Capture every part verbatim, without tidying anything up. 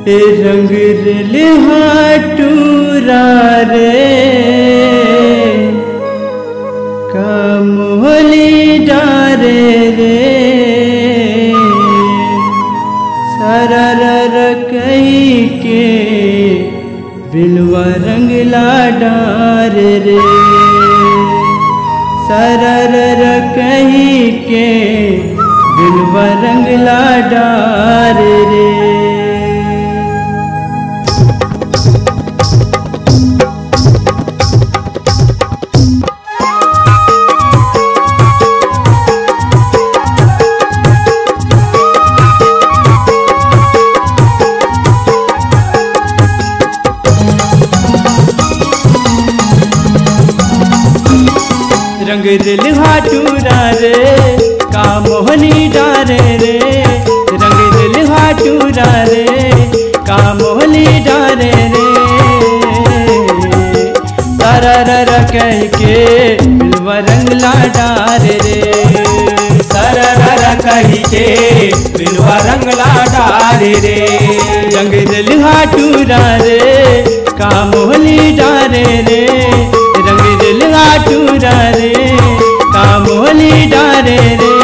रंग रेलहा टूरा रे, का मोहली डारे रे, सररर कहि के बिलवा रंग ला डारे रे, सररर कहि के बिलवा रंग ला डारे रे। रंग रेलहा टूरा रे, का मोहली डारे रे, रंग रेलहा टूरा रे, का मोहली डारे रे, सररर कहि के बिलवा रंग ला डारे रे, सररर कहि के बिलवा रंग ला डारे रे। रंग रेलहा टूरा रे, का मोहली डारे रे, रंग रेलहा टूरा रे, का मोहली डारे रे,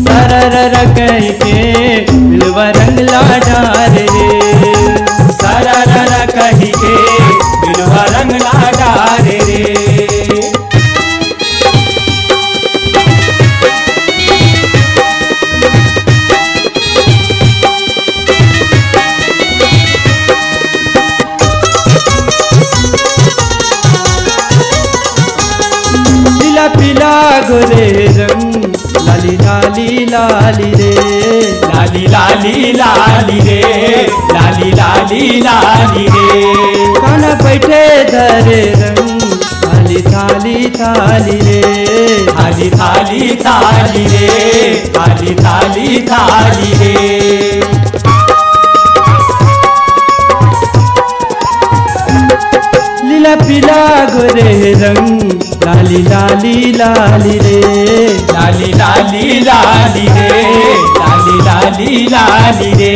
सररर कहि के बिलवा रंग ला डारे रे, सररर कहि के बिलवा रंग ला डारे रे। पीला पीला गोरे रंग, लाली लाली लाली रे, लाली लाली लाली रे, लाली लाली लाली रे। काना बैठे धरे रंग, थाली थाली थाली रे, थाली थाली थाली रे, थाली थाली थाली रे। लीला पीला गोरे रंग, लाली लाली लाली रे, लाली लाली लाली रे, लाली लाली लाली रे।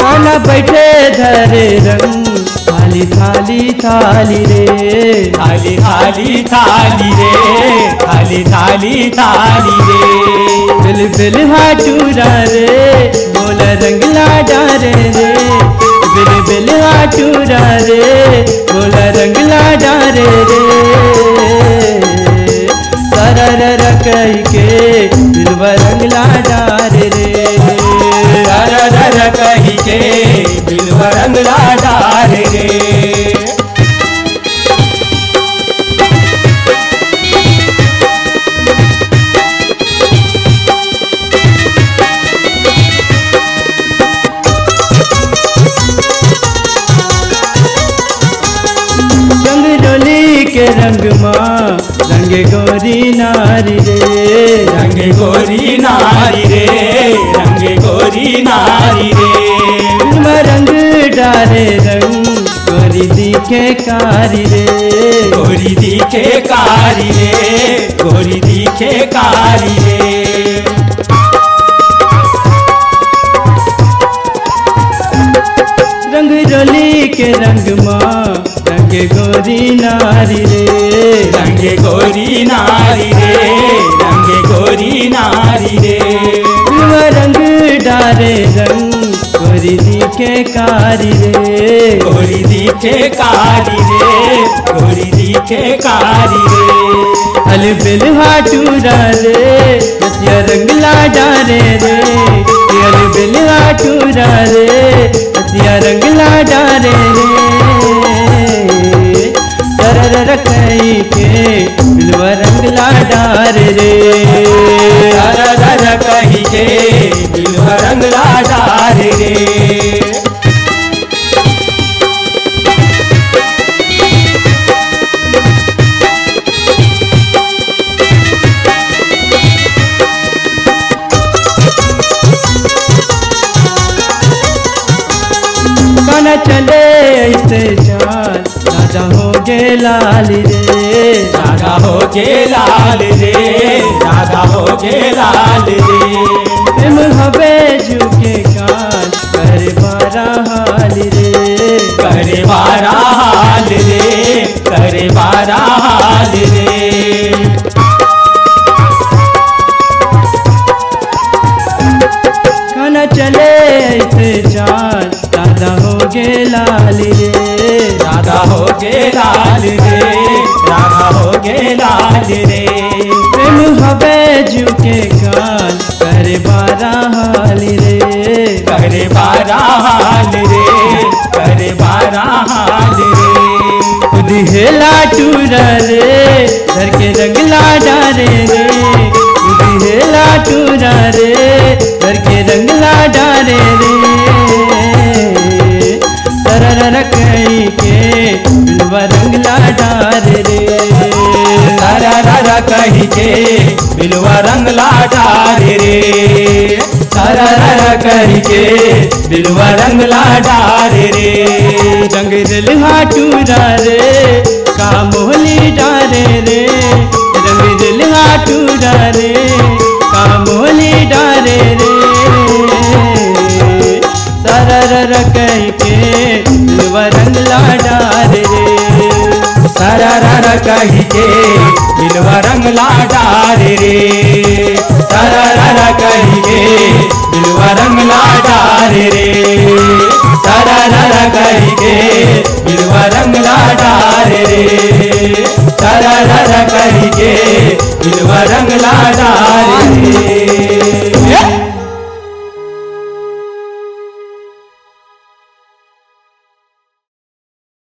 काना बैठे धरे रंग, थाली थाली थाली रे, थाली थाली थाली रे, थाली थाली थाली रे। बिल बिल हाटूरा रे, मोला रंग ला डारे रे, बिल बिल हाटूरा रे, मोला रंग ला डारे रे। सररर कहि के बिलवा रंग ला डारे रे, सररर कहि के बिलवा रंग ला डारे रे। रंग डोली के रंग मा, रंग गोरी नारी रे, रंग गोरी नारी रे, रंग गोरी नारी रे। बिलवा रंग डारे रंग, गोरी दिखे कारी रे, गोरी दिखे कारी रे, गोरी दिखे कारी रे। रंग डोली के रंग मा, रंग गोरी नारी रे, रंग गोरी नारी रे, रंग गोरी नारी रे। बिलवा रंग डारे रंग, गोरी दिखे कारी रे, गोरी दिखे कारी रे, गोरी दिखे कारी रे। अलबेल हाटूरा रे, रसिया रंग ला डारे रे, अलबेल हाटूरा रे, रसिया रंग ला डारे रे। सररर कहि के बिलवा रंग ला डारे रे, सररर कहि के बिलवा रंग ला डारे रे। काना चले ऐसे चाल, राधा हो गे लाल रे, राधा हो गे लाल रे, राधा हो गे लाल रे। प्रेम हवे जुग के काल, हेला टूरा रे, धर के रंग ला डारे रे। उदी हेला टूरा रे, धर के रंग ला डारे रे। सरर कही के बिलवा रंग ला डारे रे। सरर कही के बिलवा रंग ला डारे रे। सरर कही के बिलवा रंग ला डारे रे। रंग रेलहा टूरा रे, का मोहली डारे रे। रंग रेलहा टूरा रे, का मोहली डारे रे। सरर कही के बिलवा रंग ला डारे रे। सरर कही के बिलवा रंग ला डारे रे। सरर कही के बिलवा रंग ला डारे रे। सरर कही के बिलवा रंग ला डारे रे। सरर कही के बिलवा रंग ला डारे